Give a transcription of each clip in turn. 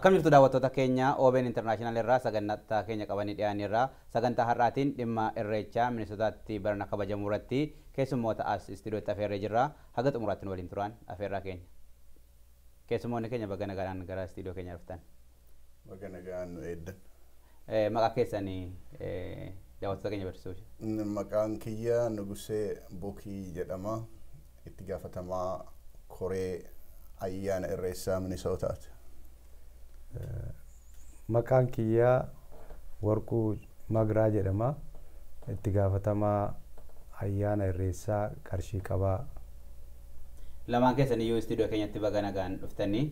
Akkam jirtu daawwattoota keenya OBN International irraa sagantaa keenya qabanii dhiyaanne irraa sagantaa har'aatiin dhimma Irreechaa Minisotaatti barana kabajamuu irratti keessummoota as istuudiyootti afeerree jirra. Haga xumuraatti nu waliin turaan afeerraa keenya. Keessummoonni keenya baga nagaan gara istuudiyoo keenya dhuftan. Baga nagaan nu eeddan. Maqaa keessanii daawwattoota keenya barsiisuu. Maqaan kiyya Nugusee Bukii jedhama. Itti gaafatamaa koree ayyaana Irreessaa Minisootaati. Maqaan kiyyaa Warquu Magraa jedhama. Itti gaafatamaa ayyaana Irreessaa qarshii qabaa. Lamaan keessan iyyuu istuudiyoo keenyatti baga nagaan dhuftanii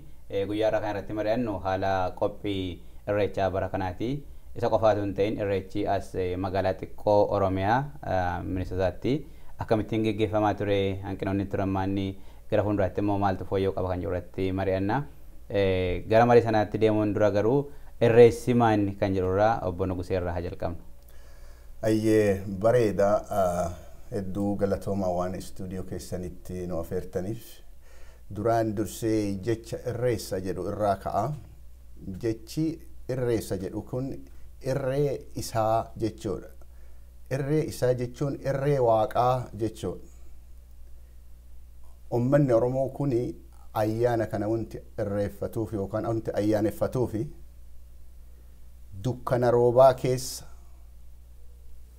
guyyaa har'aa kana irratti mari'annu haala qophii Irreechaa bara kanaati. Isa qofaatu hin ta'in Irreechi as magaalaa xiqqoo Oromiyaa Minisotaatti akkamittiin geggeeffamaa ture, hanqinoonni turan maanni, gara fuulduraatti immoo maaltu fooyya'uu qaba kan jiru irratti mari'anna. Gara marii sanaatti deemuun dura garuu Irreessi maanni kan jedhurraa obbo Nugusee irraa haa jalqabnu. Ayyee, bareeda, hedduu galatoomaa waan istuudiyoo keessanitti nu afeertaniif. Duraan dursee jecha Irreessa jedhu irraa ka'a. Jechi Irreessa jedhu kun irree isaa jechuudha. Irree isaa jechuun irree waaqaa jechuudha. Uummanni Oromoo kuni ayyaana kana wanti irreeffatuuf yookaan wanti ayyaaneffatuufi dukkana roobaa keessa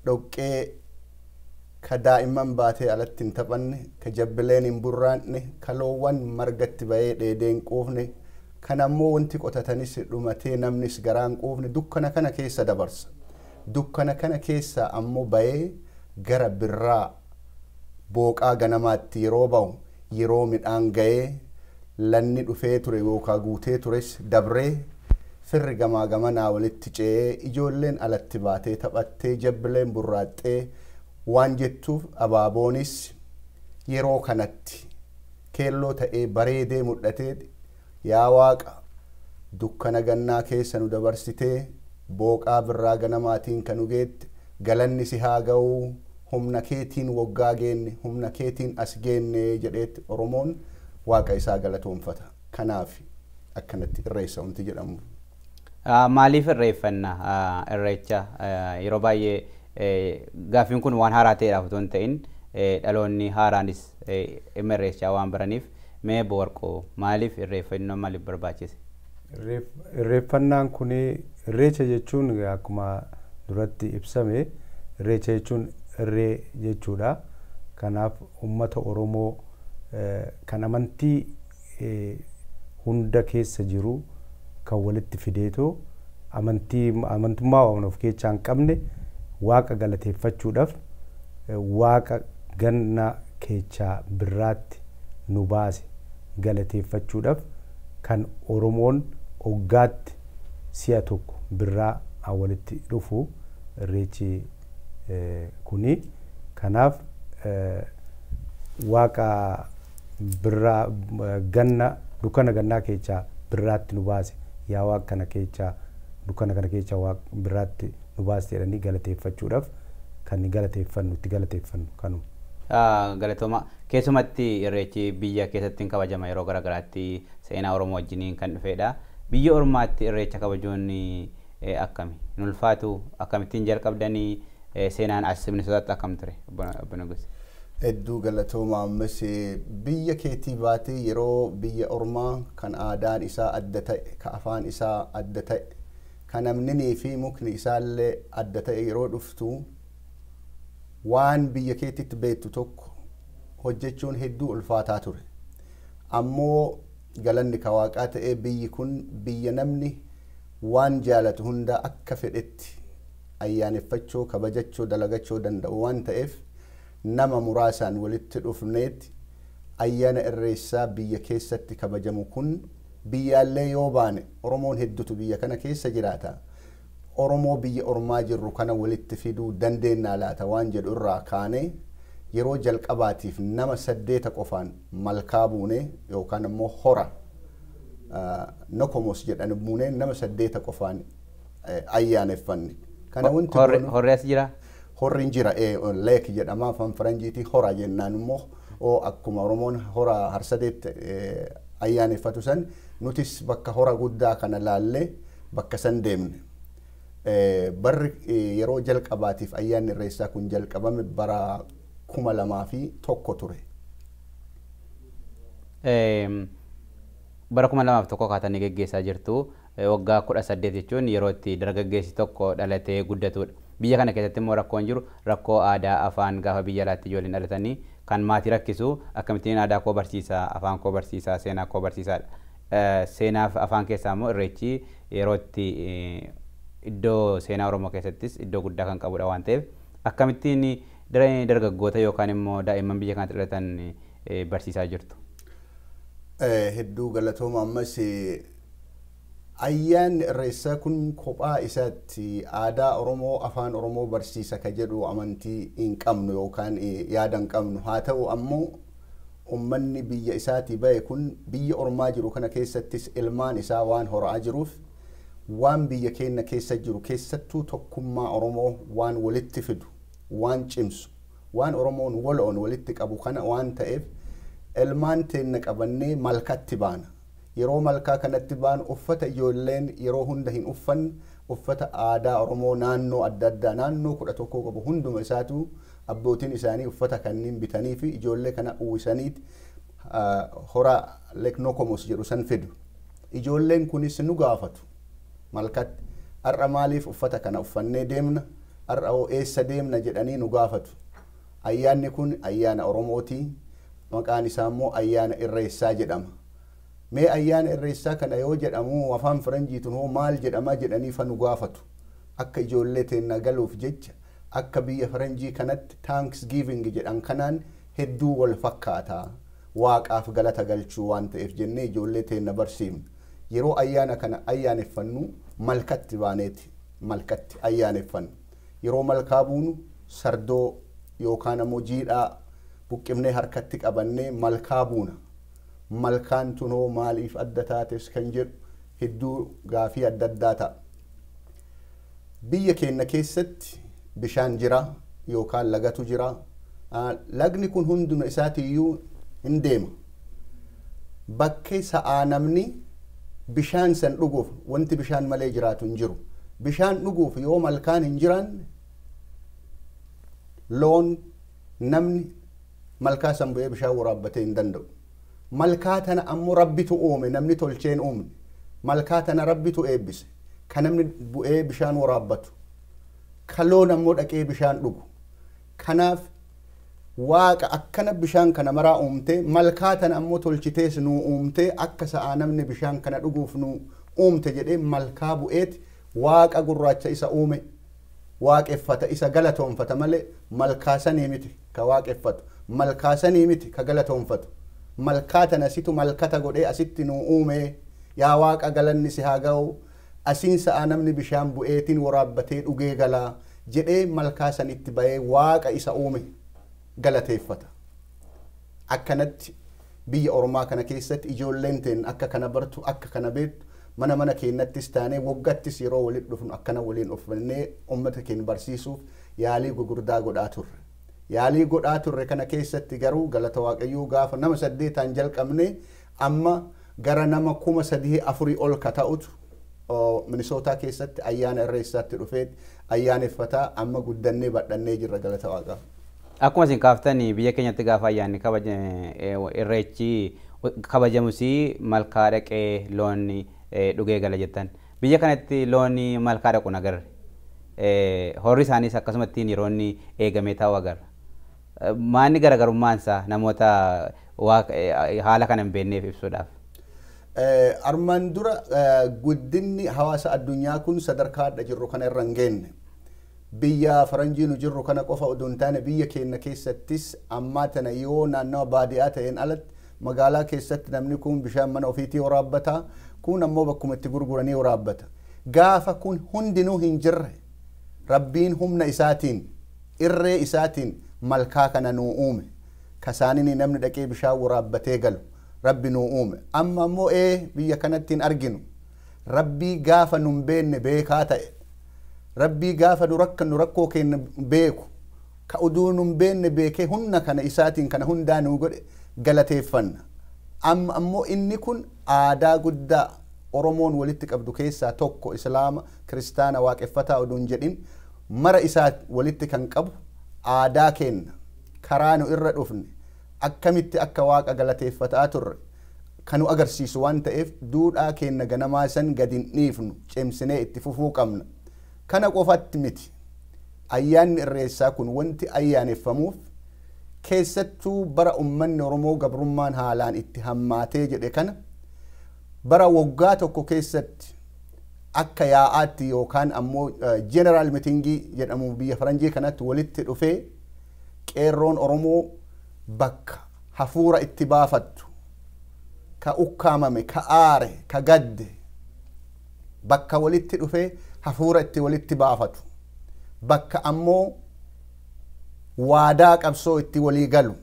dhoqqee ka daa'imman baatee alatti hin taphanne, ka jabbileen hin burraanne, ka loowwan margatti bahee dheedee hin quufne, kan ammoo wanti qotatanis dhumatee namnis garaa hin quufne dukkana kana keessa dabarsa. Dukkana kana keessa ammoo bahee gara birraa booqaa ganamaatti yeroo bahu, yeroo midhaan ga'ee lanni dhufee ture yookaan guutee tures dabree, firri gamaa gamanaa walitti ce'ee, ijoolleen alatti baatee taphattee, jabbileen burraaxxee waan jettuuf, abaaboonis yeroo kanatti keelloo ta'ee bareedee mul'atee, yaa Waaqa, dukkana gannaa keessa nu dabarsitee booqaa birraa ganamaatiin kan nu geette galanni si haa ga'uu, humna keetiin waggaa geenne, humna keetiin as geenne jedheetti Oromoon Waaqa isaa galatoonfata. Kanaaf akkanatti Irreessa wanti jedhamu. Maaliif irreeffanna Irreecha? Yeroo baay'ee gaaffiin kun waan haaraa ta'eedhaaf otoo hin ta'in, dhaloonni haaraanis dhimma Irreechaa waan baraniif, mee obbo Warqoo, maaliif irreeffannoo, maaliif barbaachise? Irreeffannaan kun, Irreecha jechuun akkuma duratti ibsame, Irreecha jechuun irree jechuudha. Kanaaf uummata Oromoo kan amantii hunda keessa jiru kan walitti fideetoo amantii amantummaa waan of keessaa hin qabne Waaqa galateeffachuudhaaf, Waaqa ganna keechaa birraatti nu baase galateeffachuudhaaf kan Oromoon hoggaatti si'a tokko birraa walitti dhufu Irreechi kuni. Kanaaf Waaqa birraa ganna dukkana gannaa keechaa birraatti nu baase, yaa Waaqa kana keechaa, dukkana kana keechaa Waaqa birraatti nu baase jedhanii galateeffachuudhaaf kan galateeffannu, itti galateeffannu kanuma. Galatooma. Keessumatti Irreechi biyya keessatti hin kabajama, yeroo garaagaraatti seenaa Oromoo wajjiniin kan dhufedha. Biyya ormaatti Irreecha kabajuun akkami? Hin ulfaatu? Akkamittiin jalqabdanii, seenaan as Minisotaatti akkam ture, obbo Nugus? Hedduu galatooma. Ammas biyya keetii baatee yeroo biyya ormaa kan aadaan isaa adda ta'e, ka afaan isaa adda ta'e, ka namninii fi mukni isaallee adda ta'e yeroo dhuftu, waan biyya keetitti beektu tokko hojjechuun hedduu ulfaataa ture. Ammoo galanni ka Waaqaa ta'ee, biyyi kun biyya namni waan jaalatu hunda akka fedhetti ayyaaneffachuu, kabajachuu, dalagachuu danda'u waan ta'eef, nama muraasaan walitti dhufneetti ayyaana Irreessaa biyya keessatti kabajamu kun, biyyaallee yoo baane Oromoon hedduutu biyya kana keessa jiraata. Oromoo biyya ormaa jirru kana walitti fiduu dandeennaa laata waan jedhu irraa kaanee, yeroo jalqabaatiif nama 8 qofaan malkaa buune yookaan immoo hora Nokomos jedhan buunee nama 8 qofaan ayyaaneffanne. Kana wanti Horri as jira? Horri jira, lake jedhama afaan faranjiitii, hora jennaan immoo akkuma Oromoon hora Harsadeetti ayyaaneffatu san Nutis bakka hora guddaa kana laallee bakka san deemne. Barri yeroo jalqabaatiif ayyaanni irreessaa kun jalqabame bara 2001 ture. Bara 2001 kaatanii geggeessaa jirtu. Waggaa 18 jechuun yeroo itti dargaggeessi tokko dhalatee guddatudha. Biyya kana keessatti immoo rakkoon jiru rakkoo aadaa afaan gaafa biyya alaatti ijoolleen dhalatanii kan maatii rakkisu akkamittiin aadaa koo barsiisaa, afaan koo barsiisaa, seenaa koo barsiisaadha. Seenaaf afaan keessaa immoo irreechi yeroo itti iddoo seenaa Oromoo keessattis iddoo guddaa kan qabudha waan ta'eef akkamittiin dargaggoota yookaan immoo daa'imman biyya kanatti dhalatan barsiisaa jirtu. Hedduu galatooma. Ammas ayyaanni irreessaa kun kophaa isaatti aadaa Oromoo afaan Oromoo barsiisa ka jedhu amantii hin qabnu yookaan yaada hin qabnu. Haa ta'u ammoo ummanni biyya isaatii bahe kun biyya ormaa jiru kana keessattis ilmaan isaa waan horaa jiruuf waan biyya keenya keessa jiru keessattuu tokkummaa Oromoo waan walitti fidu, waan cimsu, waan Oromoon waloon walitti qabu kana waan ta'eef ilmaan teenna qabannee malkatti baana. Yeroo malkaa kanatti baanu uffata ijoolleen yeroo hunda hin uffanne uffata aadaa Oromoo naannoo adda addaa naannoo 11 qabu hunduma isaatu abbootiin isaanii uffata kanneen bitanii fi ijoollee kana uwwisaniiti hora Leknokomos jedhu san fidu. Ijoolleen kunis nu gaafatu malkatti. Har'a maaliif uffata kana uffannee deemna? Har'a hoo eessa deemna jedhanii nu gaafatu. Ayyaanni kun ayyaana Oromooti. Maqaan isaa immoo ayyaana irreessaa jedhama. Mee ayyaana irreessaa kana yoo jedhamu afaan faranjiitiin hoo maal jedhama jedhanii fa nu gaafatu. Akka ijoollee teenna galuuf jecha akka biyya faranjii kanatti Thanksgiving jedhan kanaan hedduu wal fakkaata. Waaqaaf galata galchuu waan ta'eef jennee ijoollee teenna barsiifna. Yeroo ayyaana kana ayyaaneffannu malkatti baaneeti malkatti ayyaaneffannu. Yeroo malkaa buunu sardoo yookaan ammoo jiidhaa buqqifnee harkatti qabannee malkaa buuna. Malkaan tunoo maaliif adda taates kan jedhu hedduu gaafii adda addaa ta'a. Biyya keenya keessatti bishaan jira yookaan lagatu jira. Lagni kun hunduma isaatiiyyuu hin deema. Bakkee sa'aa namni bishaan san dhuguuf wanti bishaan malee jiraatu hin jiru. Bishaan dhuguuf yoo malkaan hin jiraanne loon namni malkaa san bu'ee bishaan waraabbatee hin danda'u. Malkaa tana ammoo rabbitu uume, namni tolcheen uumne. Malkaa tana rabbitu eebbise. Ka namni bu'ee bishaan waraabbatu. Ka loon ammoo dhaqee bishaan dhugu. Kanaaf waaqa akkana bishaan kana maraa uumte, malkaa tana ammoo tolchitees nuu uumte, akka sa'aa namni bishaan kana dhuguuf nuu uumte jedhee malkaa bu'eeti waaqa gurraacha isa uume waaqeffata, isa galatoonfata malee malkaa sanii miti ka waaqeffatu, malkaa sanii miti ka galatoonfatu. Malkaa tana situ malkata godhee asitti nuu uume, yaa waaqa galanni si haa ga'u, asiin sa'aa namni bishaan bu'eetiin waraabbatee dhugee galaa jedhee malkaa sanitti bahee waaqa isa uume galateeffata. Akkanatti biyya ormaa kana keessatti ijoolleen teen akka kana bartu, akka kana beektu, mana mana keenyattis taanee waggattis yeroo walitti dhufnu akkana waliin uffannee uummata keenya barsiisuuf yaalii gugurdaa godhaa turre. Yaalii godhaa turre kana keessatti garuu galata waaqayyoo gaafa nama 8 jalqabne amma gara nama 3,000-4,000 ol ka ta'utu Minisootaa keessatti ayyaana irreessaatti dhufee ayyaaneffataa amma guddannee badhannee jirra galata waaqaa. Akkuma isin kaaftanii biyya keenyatti gaafa ayyaanni irreechi kabajamus malkaa dhaqee loon dhugee gala jettan. Biyya kanatti loon malkaa dhaqu agarre. Horri isaaniis akkasumatti yeroo inni eegamee taa'u agarra. Maanni garaagarummaan isaa namoota haala kana hin beekneef ibsuudhaaf. Armaan dura guddinni hawaasa addunyaa kun sadarkaa adda jirru kana irra hin geenne. Biyya faranjii nu jirru kana qofa odoo hin taane biyya keenya keessattis ammaa tana yoo naannawa baadiyyaa ta'een alatti magaalaa keessatti namni kun bishaan mana ofiitii waraabbata, kun ammoo bakkuma itti gurguranii waraabbata. Gaafa kun hundinuu hin jirre rabbiin humna isaatiin irree isaatiin malkaa kana nuu uume. Kasaanini namni dhaqee bishaan waraabbatee galu rabbi nuu uume. Amma ammoo biyya kanatti hin arginu. Rabbii gaafa nun beekne beekaa ta'e, rabbii gaafa nu rakkannu rakkoo keenya beeku, ka oduu nun beekne beekee humna kana isaatiin kana hundaa nuu godhe galateeffanna. Amma ammoo inni kun aadaa guddaa Oromoon walitti qabdu keessaa tokko, Islaama, Kiristaana, Waaqeffataa oduu hin jedhin mara isaa walitti kan qabu aadaa keenna, karaa nu irra dhufne, akkamitti akka Waaqa galateeffataa turre kan nu agarsiisu waan ta'eef, duudhaa keenna ganamaa san gadi hin dhiifnu, cimsinee itti fufuu qabna. Kana qofatti miti. Ayyaanni Irreessaa kun wanti ayyaaneffamuuf keessattuu bara ummanni Oromoo gabrummaan haalaan itti hammaatee jedhe kana, bara waggaa tokko keessatti akka yaa'aatti yookaan ammoo general meeting jedhamu biyya faranjii kanatti walitti dhufee, qeerroon Oromoo bakka hafuura itti baafattu, ka ukkaamame, ka aare, ka gadde, bakka walitti dhufee hafuura itti walitti baafatu, bakka ammoo waadaa qabsoo itti walii galu,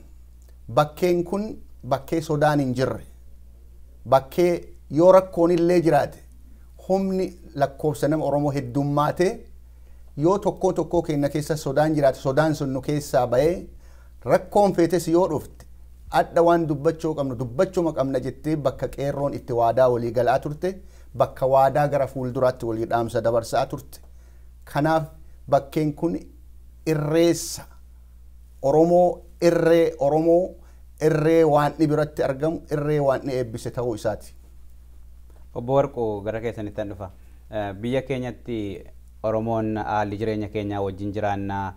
bakkeen kun bakkee sodaan hin jirre, bakkee yoo rakkoon illee jiraate humni lakkoofsa nama Oromoo heddummaate, yoo tokkoo tokkoo keenya keessa sodaan jiraate sodaan sun nu keessaa bahee, rakkoon feetes yoo dhufte adda waan dubbachuu qabnu dubbachuma qabna jettee, bakka qeerroon itti waadaa walii galaa turte, bakka waadaa gara fuulduraatti walii dhaamsa dabarsaa turte. Kanaaf bakkeen kun irreessa Oromoo, irree Oromoo, irree waan biratti argamu, irree waan eebbise ta'uu isaati. Obbo Warquu, gara keessanitti dhufa. Biyya keenyatti Oromoon haalli jireenya keenyaa wajjin jiraannaa,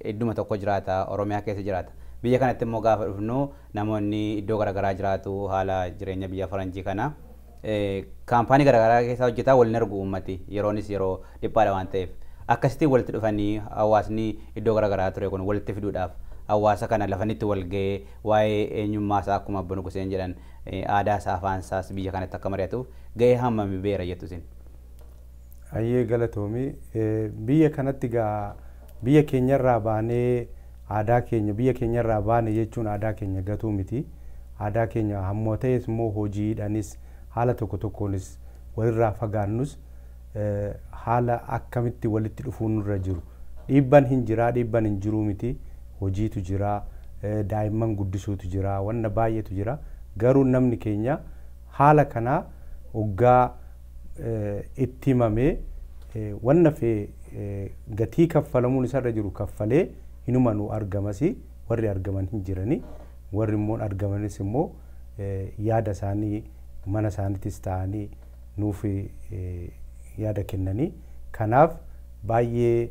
idduma tokko jiraata, Oromiyaa keessa jiraata. Biyya kanatti immoo gaafa dhufnu namoonni iddoo garaagaraa jiraatu, haala jireenya biyya faranjii kana. Kaampaanii garaagaraa keessa hojjetaa waliin argu uummati, yeroonis yeroo dhiphaadha waan ta'eef. Akkasitti walitti dhufanii hawaasni iddoo garaagaraa ture kun walitti fiduudhaaf, hawaasa kana lafanitti wal ga'ee waa'ee eenyummaa isaa, akkuma Abbo Nuguseen jedhan, aadaa isaa, afaan isaas biyya kanatti akka mari'atuuf ga'ee hammami beera jettu isin? Ayyee, galatoomii. Biyya kanatti gaa biyya keenyarraa baanee, aadaa keenya biyya keenyarraa baane jechuun aadaa keenya gatuu miti. Aadaa keenya hammoo ta'es immoo hojiidhaanis haala tokko tokkoonis walirraa fagaannus, haala akkamitti walitti dhufuun nurra jiru. Dhiibban hin jiraa, dhiibban hin jiruu miti. Hojiitu jira, daa'imman guddisuutu jira, wanna baay'eetu jira. Garuu namni keenya haala kanaa hoggaa itti himamee, wanna fee gatii kaffalamuun isarra jiru kaffalee hinuma nu argamas. Warri argaman hin jirani, warri immoo argamanis immoo yaada isaanii mana isaaniitis ta'anii nuuf yaada kennanii, kanaaf baay'ee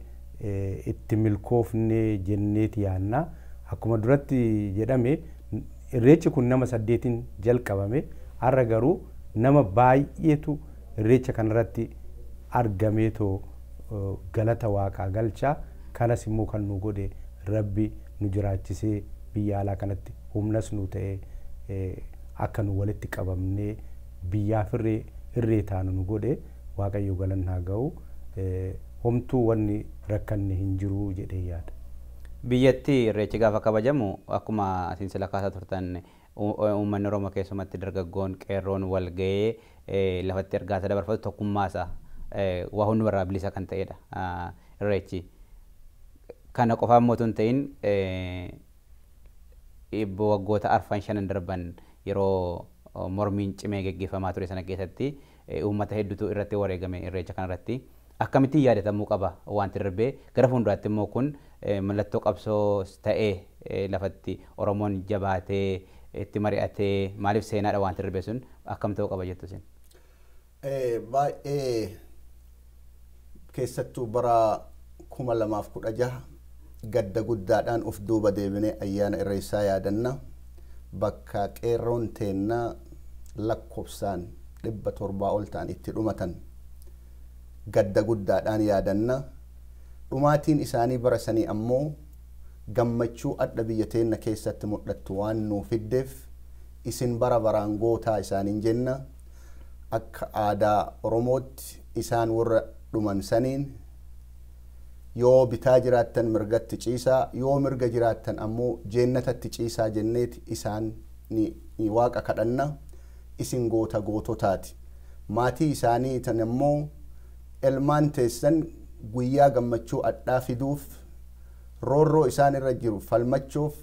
itti milkoofne jenneeti yaanna. Akkuma duratti jedhame, Irreechi kun nama saddeetiin jalqabame, har'a garuu nama baay'eetu Irreecha kanarratti argameetoo galata Waaqaa galchaa. Kanas immoo kan nu godhe Rabbi nu jiraachisee, biyya alaa kanatti humnas nu ta'ee, akka nu walitti qabamnee biyyaaf irree taanu nu godhe. Waaqayyo galanni haa ga'u. Homtuu wanni rakkanne hin jiru jedhee yaada. Biyyatti Irreechi gaafa kabajamu, akkuma isin sila kaasaa turtan, uummanni Oromoo keessumatti dargaggoon qeerroon wal ga'ee lafatti ergaa isa dabarfatu, tokkummaa isaa waa hundumarraa bilisa kan ta'edha Irreechi. Kana qofaa immoo otoo hin ta'in, waggoota arfan shanan darban yeroo mormiin cimee geggeeffamaa ture sana keessatti uummata hedduutu irratti wareegame Irreecha kanarratti. Akkamittiin yaadatamuu qaba wanti darbee? Gara fuulduraatti immoo kun mallattoo qabsoo ta'ee lafatti Oromoon jabaatee itti mari'atee, maaliif seenaadha wanti darbee sun, akkam ta'uu qaba jettu isin? Baay'ee keessattuu bara 2016 gadda guddaadhaan of duuba deebinee ayyaana Irreessaa yaadanna. Bakka qeerroon teennaa lakkoofsaan 700 ol ta'an itti dhumatan gadda guddaadhaan yaadanna. Dhumaatiin isaanii bara sanii ammoo gammachuu adda biyya teenna keessatti mul'attu waan nuu fiddeef, isin bara baraan gootaa isaaniin jenna. Akka aadaa Oromootti isaan warra dhuman saniin, yoo bitaa jiraattan mirgatti ciisaa, yoo mirga jiraattan ammoo jeennatatti ciisaa jenneeti isaan ni Waaqa kadhanna. Isin goota goototaati. Maatii isaanii tan ammoo ilmaan teessan guyyaa gammachuu adhaa fiduuf, roorroo isaan irra jiru falmachuuf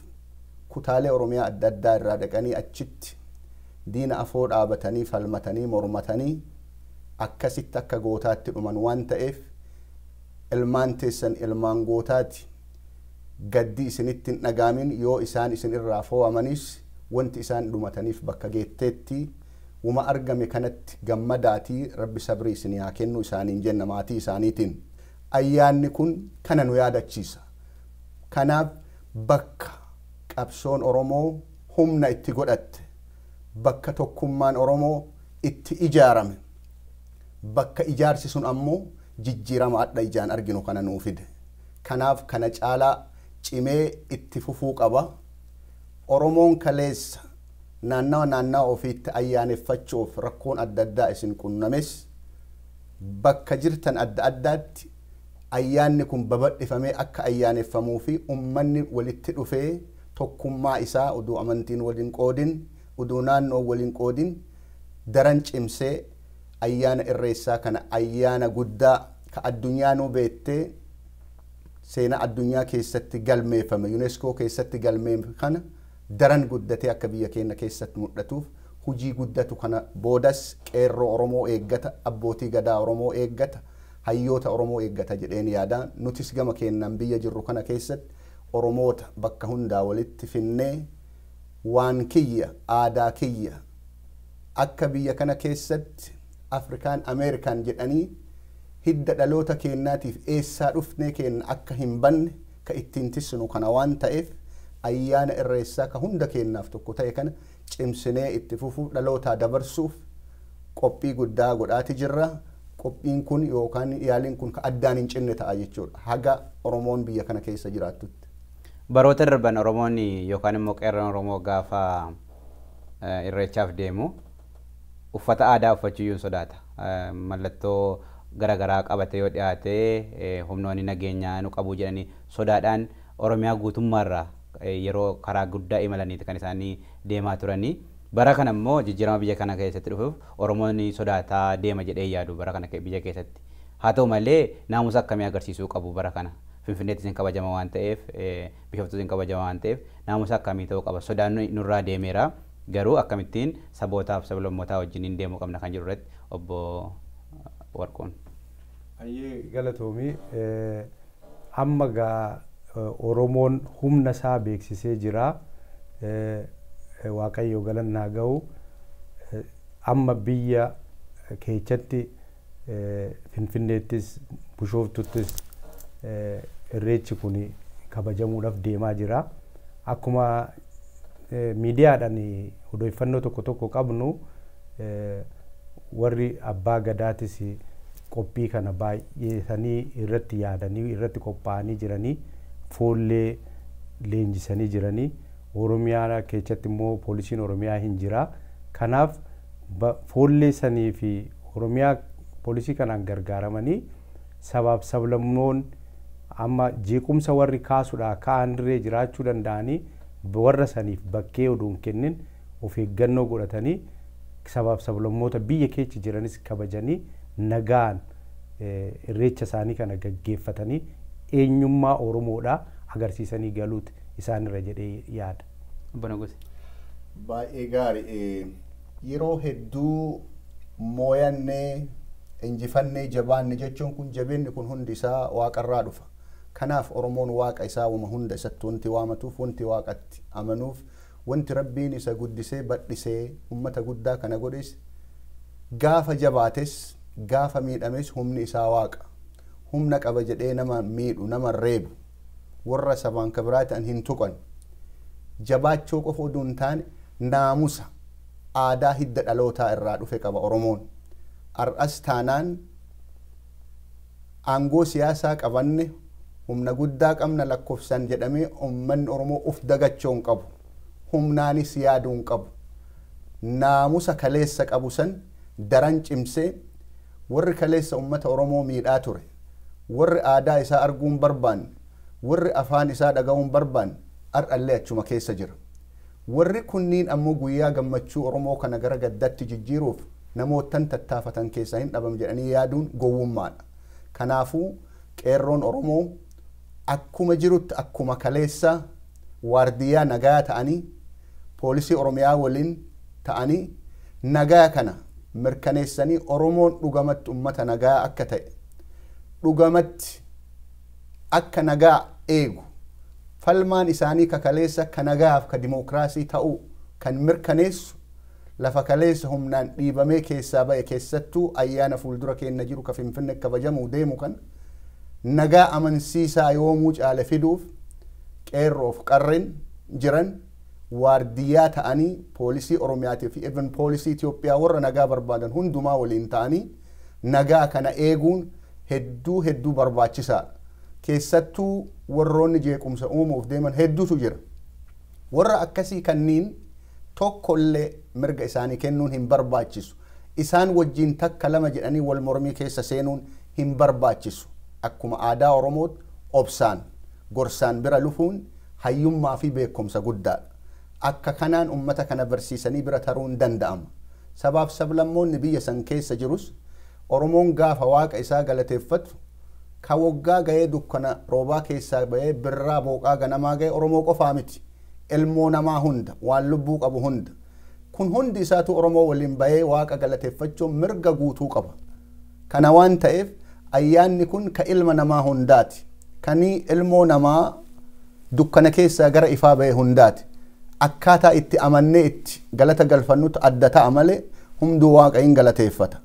kutaalee Oromiyaa adda addaa irraa dhaqanii achitti Diina afoo dhaabatanii falmatanii mormatanii akkasitti akka gootaatti dhuman waan ta'eef ilmaan teessan ilmaan gootaati. Gaddi isinitti hin dhagaamin yoo isaan isin irraa fo'amanis wanti isaan dhumataniif bakka geetteetti wuma argame kanatti gammadaatii rabbi sabrii isinii haa kennu isaaniin jenna maatii isaaniitiin. Ayyaanni kun kana nu yaadachiisa. Kanaaf bakka qabsoon Oromoo humna itti godhatte, bakka tokkummaan Oromoo itti ijaarame, bakka ijaarsi sun ammoo jijjiirama adda ijaan arginu kana nuu fide. Kanaaf kana caalaa cimee itti fufuu qaba. Oromoon kaleessa naannawa naannawa ofiitti ayyaaneffachuuf rakkoon adda addaa isin qunnames bakka jirtan adda addaatti ayyaanni kun babal'ifamee akka ayyaaneffamuu fi ummanni walitti dhufee tokkummaa isaa uduu amantiin waliin qoodin, uduu naannoo waliin qoodin daran cimsee ayyaana irreessaa kana ayyaana guddaa ka addunyaanuu beettee seenaa addunyaa keessatti galmeeffame UNESCO keessatti galmeeffame kana daran guddatee akka biyya keenya keessatti mul'atuuf hujii guddatu kana boodas qeerroo Oromoo eeggata, abbootii gadaa Oromoo eeggata, hayyoota Oromoo eeggata jedheen yaada. Nutis gama keenyaan biyya jirru kana keessatti Oromoota bakka hundaa walitti finnee waan kiyya, aadaa kiyya akka biyya kana keessatti Afrikaan Ameerikaan jedhanii hidda dhaloota keenyaatiif eessaa dhufnee keenya akka hin banne ka ittiin tissinu kana waan ta'eef ayyaana irreessaa ka hunda keenyaaf tokko ta'e kana cimsinee itti fufuuf dhalootaa dabarsuuf qophii guddaa godhaati jirra. Qophiin kun yookaan yaaliin kun ka addaan hin cinne ta'a jechuudha haga Oromoon biyya kana keessa jiraattutti. Baroota darban Oromoon yookaan immoo qeerroon Oromoo gaafa irreechaaf deemu uffata aadaa uffachuu iyyuu sodaata. Mallattoo garaagaraa qabatee yoo dhiyaate humnoonni nageenyaa nu qabu jedhanii sodaadhaan Oromiyaa guutummaarraa yeroo karaa guddaa imalaniiti kan isaanii deemaa turanii. Bara kana immoo jijjiirama biyya kana keessatti dhufuuf Oromoon sodaataa deema jedhee yaadu bara kana biyya keessatti. Haa ta'u malee naamusa akkamii agarsiisuu qabu bara kana? Finfinneettis hin kabajama waan ta'eef, Bishooftuus hin kabajama waan ta'eef naamusa akkamii ta'uu qaba? Sodaan nurraa deemeera. Garuu akkamittiin sabootaaf sablammootaa wajjin deemuu qabna kan jiru irratti obbo Warquun. Ayyee galatoomii amma gaa Oromoon humna isaa beeksisee jira. Waaqayyo galannaa ga'u amma biyya keessatti Finfinneettis Bishooftuttis irreechi kun kabajamuudhaaf deemaa jira. Akkuma miidiyaadhaan odeeffannoo tokko tokko qabnu warri abbaa gadaatis qophii kana baay'eesanii irratti yaadanii irratti qophaa'anii jiranii foollee leenjisanii jiranii. Oromiyaa keessatti immoo poolisiin Oromiyaa hin jira. Kanaaf foollee sanii fi Oromiyaa poolisii kanaan gargaaramanii sabaaf sablammoon amma jeequmsa warri kaasuudhaa ka'anirree jiraachuu danda'anii warra saniif bakkee oduu hin kennin of eeggannoo godhatanii sabaaf sablammoota biyya keessa jiranis kabajanii nagaan irreecha isaanii kana gaggeeffatanii eenyummaa Oromoodhaa agarsiisanii galuuti isaanirra jedhee yaada. Obbo Nuguse. Baay'ee gaarii. Yeroo hedduu mooyannee injifannee jabaanne jechuun kun jabeenni kun hundi isaa waaqarraa dhufa. Kanaaf Oromoon waaqa isaa wama hunda isatti wanti waamatuuf, wanti waaqatti amanuuf, wanti rabbiin isa guddisee badhisee ummata guddaa kana godhes gaafa jabaates gaafa miidhames humni isaa waaqa. Humna qaba jedhee nama miidhu, nama reebu, warra sabaan kabiraa ta'an hin tuqan. Jabaachuu qofa oduu hin taane naamusa aadaa hidda dhalootaa irraa dhufe qaba Oromoon. Har'as taanaan aangoo siyaasaa qabanne humna guddaa qabna lakkoofsaan jedhamee uummanni Oromoo of dagachuu hin qabu. Humnaanis yaaduu hin qabu. Naamusa kaleessa qabu san daran cimsee warri kaleessa uummata Oromoo miidhaa ture, warri aadaa isaa arguu hin barbaanne, warri afaan isaa dhaga'uu hin barbaanne har'allee achuma keessa jira. Warri kunniin ammoo guyyaa gammachuu Oromoo kana gara gaddatti jijjiiruuf namoottan tattaafatan keessaa hin dhabam jedhanii yaaduun gowwummaadha. Kanaafuu qeerroon Oromoo akkuma jirutti akkuma kaleessa waardiyyaa nagaa ta'anii poolisii Oromiyaa waliin ta'anii Nagaa kana mirkaneessanii Oromoon dhugamatti ummata nagaa akka ta'e, dhugamatti akka nagaa eegu, falmaan isaanii kakaleessa ka nagaaf ka dimookiraasii ta'uu kan mirkaneessu lafa kaleessa humnaan dhiibamee keessaa ba'e, keessattuu ayyaana fuuldura keenya jiru ka Finfinne kabajamuu deemu kan nagaa amansiisaa yoomuu caale fiduuf qeerroof qarreen jiran waardiyyaa ta'anii poolisii Oromiyaatii fi even poolisii Itoophiyaa warra nagaa barbaadan hundumaa waliin ta'anii nagaa kana eeguun hedduu hedduu barbaachisaadha. Keessattuu warroonni jeequmsa uumuuf deeman hedduutu jira. Warra akkasii kanniin tokkollee mirga isaanii kennuun hin barbaachisu. Isaan wajjin takka lama jedhanii wal mormii keessa seenuun hin barbaachisu. Akkuma aadaa Oromootti obsaan gorsaan bira lufuun hayyummaa fi beekumsa guddaadha. Akka kanaan ummata kana barsiisanii bira taruun danda'ama. Sabaaf sablammoonni biyya san keessa jirus Oromoon gaafa waaqa isaa galateeffatu ka waggaa ga'ee dukkana roobaa keessaa ba'ee birraa booqaa ganamaa ga'ee Oromoo qofaa miti. Ilmoo namaa hunda waan lubbuu qabu hunda. Kun hundi isaatu Oromoo waliin ba'ee waaqa galateeffachuun mirga guutuu qaba. Kana waan ta'eef ayyaanni kun ka ilma namaa hundaati. Kanii ilmoo namaa dukkana keessaa gara ifaa ba'e hundaati. Akkaataa itti amannee itti galata galfannutu adda ta'a malee hunduu waaqa hin galateeffata.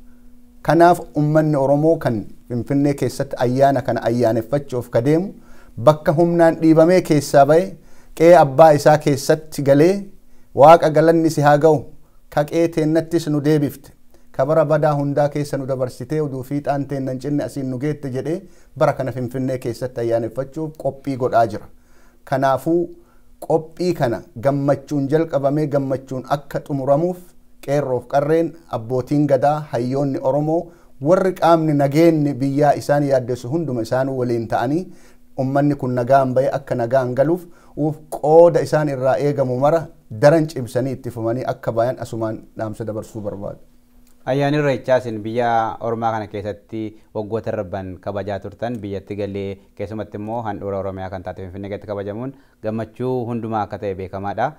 Kanaaf ummanni Oromoo kan Finfinnee keessatti ayyaana kana ayyaaneffachuuf ka deemu bakka humnaan dhiibamee keessaa ba'e qe'ee abbaa isaa keessatti galee waaqa galanni si haa ga'u, ka qe'ee teennattis nu deebifte, ka bara badaa hundaa keessa nu dabarsitee oduu fiixaan teennan cinne asiin nu geette jedhee bara kana Finfinnee keessatti ayyaaneffachuuf qophii godhaa jira. Kanaafuu qophii kana gammachuun jalqabamee gammachuun akka xumuramuuf qeerroof qarreen, abbootiin gadaa, hayyoonni Oromoo, warri qaamni nageenyi biyyaa isaan yaaddessu hunduma isaanuu waliin ta'anii ummanni kun nagaan ba'e akka nagaan galuuf qooda isaan irraa eegamu mara daran cimsanii itti fufanii akka bayan asumaan dhaamsa dabarsuu barbaadu. Ayyaanni Irreechaa isin biyya Oromaa kana keessatti waggoota darban kabajaa turtan biyyatti galee keessumatti immoo handhuura Oromiyaa kan taate Finfinnee keessatti kabajamuun gammachuu hundumaa akka ta'e beekamaadha.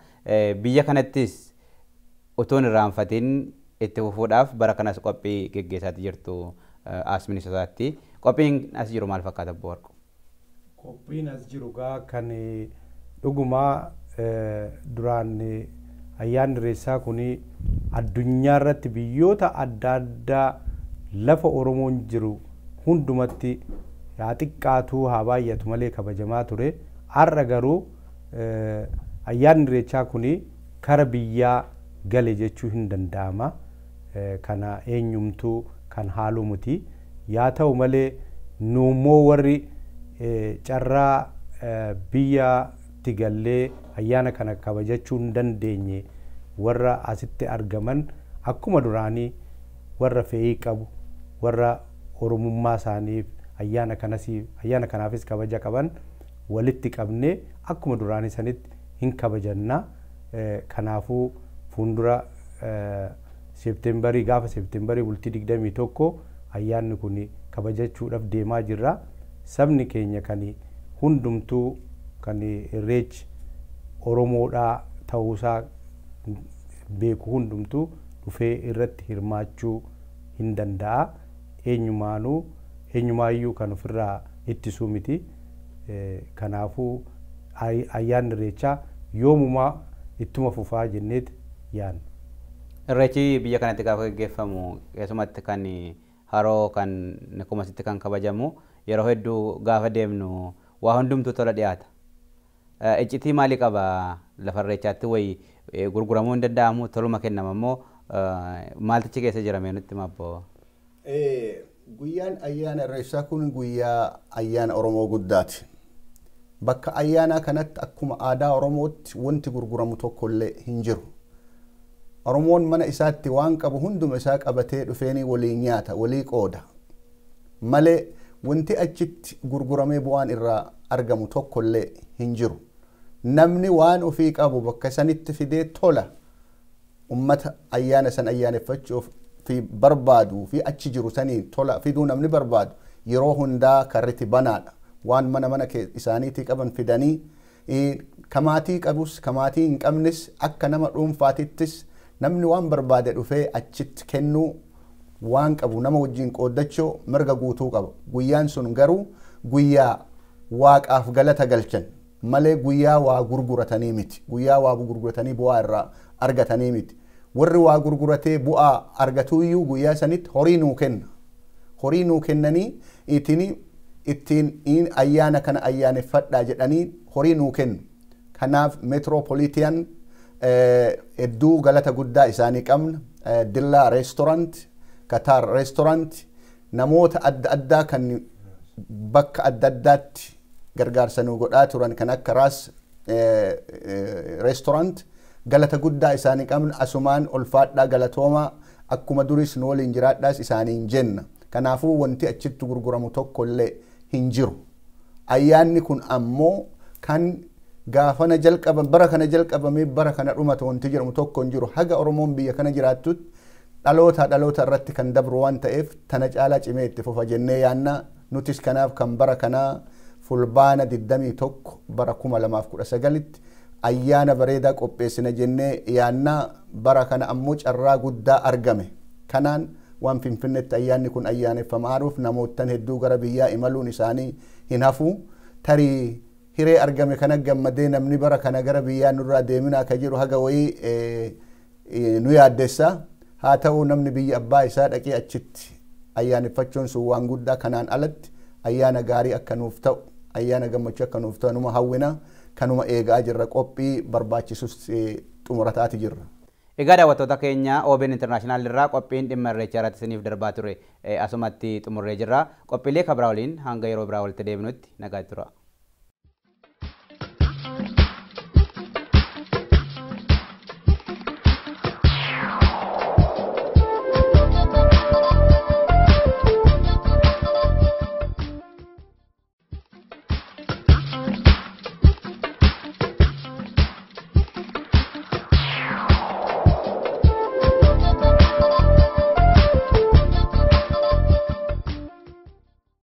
Biyya kanattis utuu hin irraanfatin itti fufuudhaaf bara kanas qophii geggeessaatti jirtu as Minisootaatti. Qophiin as jiru maal fakkaata Obbo Warquu? Qophiin as jiru gaa kan dhugumaa duraan ayyaanni Irreessaa kun addunyaa irratti biyyoota adda addaa lafa Oromoon jiru hundumatti haa xiqqaatu haa baay'atu malee kabajamaa ture. Har'a garuu ayyaanni Irreechaa kun kara biyyaa gale jechuu hin danda'ama. Kana eenyumtuu kan haalu miti. Yaa ta'u malee nuummoo warri carraa biyyatti gallee ayyaana kana kabajachuu hin dandeenye warra asitti argaman akkuma duraanii warra fe'ii qabu, warra Oromummaa isaaniif ayyaana kanaafis kabaja qaban walitti qabnee akkuma duraanii sanitti hin kabajanna. Kanaafuu fuuldura Seepteembarii gaafa Seepteembarii bultii 21 ayyaanni kun kabajachuudhaaf deemaa jirra. Sabni keenya kan hundumtuu kan Irreechi Oromoodhaa ta'uusaa beeku hundumtuu dhufee irratti hirmaachuu hin danda'a. Eenyumaayyuu kan ofirraa ittisuu miti. Kanaafuu ayyaanni Irreechaa yoomumaa ittuma fufaa jenneet yaadna. Irreechi biyya kanatti gaafa gaggeeffamu keessumatti kan haroo kan Nikumasitti kan kabajamu yeroo hedduu gaafa deemnu waa hundumtuu tola dhiyaata. Iccitii maalii qaba lafa Irreechaatti wayi gurguramuu hin danda'amu toluma kennama immoo maaltichi keessa jira mee nutti himaa Obbo? Guyyaan ayyaana Irreechaa kun guyyaa ayyaana Oromoo guddaati. Bakka ayyaanaa kanatti akkuma aadaa Oromootti wanti gurguramu tokkollee hin jiru. Oromoon mana isaatti waan qabu hunduma isaa qabatee dhufeenii waliin nyaata, walii qooda. Malee wanti achitti gurguramee bu'aan irraa argamu tokkollee hin jiru. Namni waan ofii qabu bakka sanitti fidee tola ummata ayyaana san ayyaaneffachuuf fi barbaadu fi achi jiru sanii tola fiduu namni barbaadu yeroo hundaa karriti banaadha. Waan mana mana isaaniitii qaban fidanii kamaatii qabus kamaatii hin qabnes akka nama dhuunfaatittis Namni waan barbaade dhufee achitti kennuu waan qabu nama wajjin qooddachuu mirga guutuu qaba. Guyyaan sun garuu guyyaa waaqaaf galata galchan malee guyyaa waa gurguratanii miti. Guyyaa waa gurguratanii bu'aa irraa argatanii miti. Warri waa gurguratee bu'aa argatuyyuu guyyaa sanitti horii nuu kenna. Horii nuu kennanii ittiin ayyaana kana ayyaaneffadhaa jedhanii horii nuu kennu. Kanaaf Metropolitan hedduu galata guddaa isaanii qabna. Dillaa Restaurant, Qatar Restaurant, namoota adda addaa kan bakka adda addaatti gargaarsa nu godhaa turan kan akka Raas Restaurant galata guddaa isaanii qabna. Asumaan ulfaadhaa, galatoomaa, akkuma duris nu waliin jiraadhaas isaaniin jenna. Kanaafuu wanti achitti gurguramu tokko illee hin jiru. Ayyaanni kun ammoo kan gaafana jalqaban bara kana jalqabamee bara kana dhumatu wanti jedhamu tokko hin jiru. Haga Oromoon biyya kana jiraattutti dhaloota dhaloota irratti kan dabru waan ta'eef tana caalaa cimee itti fufa jennee yaanna. Nutis kanaaf kan bara kanaa Fulbaana 21 bara 2019tti ayyaana bareedaa qopheessina jennee yaanna. Bara kana ammoo carraa guddaa argame. Kanaan waan Finfinneetti ayyaanni kun ayyaaneffamaaruuf namoottan hedduu gara biyyaa imaluun isaanii hin hafu. Tarii hiree argame kana gammadee namni bara kana gara biyyaa nurraa deeminaa akka jiru haga wayii nu yaaddessa. Haa ta'u, namni biyya abbaa isaa dhaqee achitti ayyaaneffachuun sun waan guddaa. Kanaan alatti ayyaana gaarii akka nuuf ta'u, ayyaana gammachuu akka nuuf ta'u numa hawwina, kanuma eegaa jirra, qophii barbaachisus xumurataati jirra. Egaa daawwattoota keenya, OBN International irraa qophiin dhimma irreechaa irratti isiniif darbaa ture asumatti xumurree jirra. Qophiilee kabraa waliin hanga yeroo biraa walitti deebinutti nagaatti tura.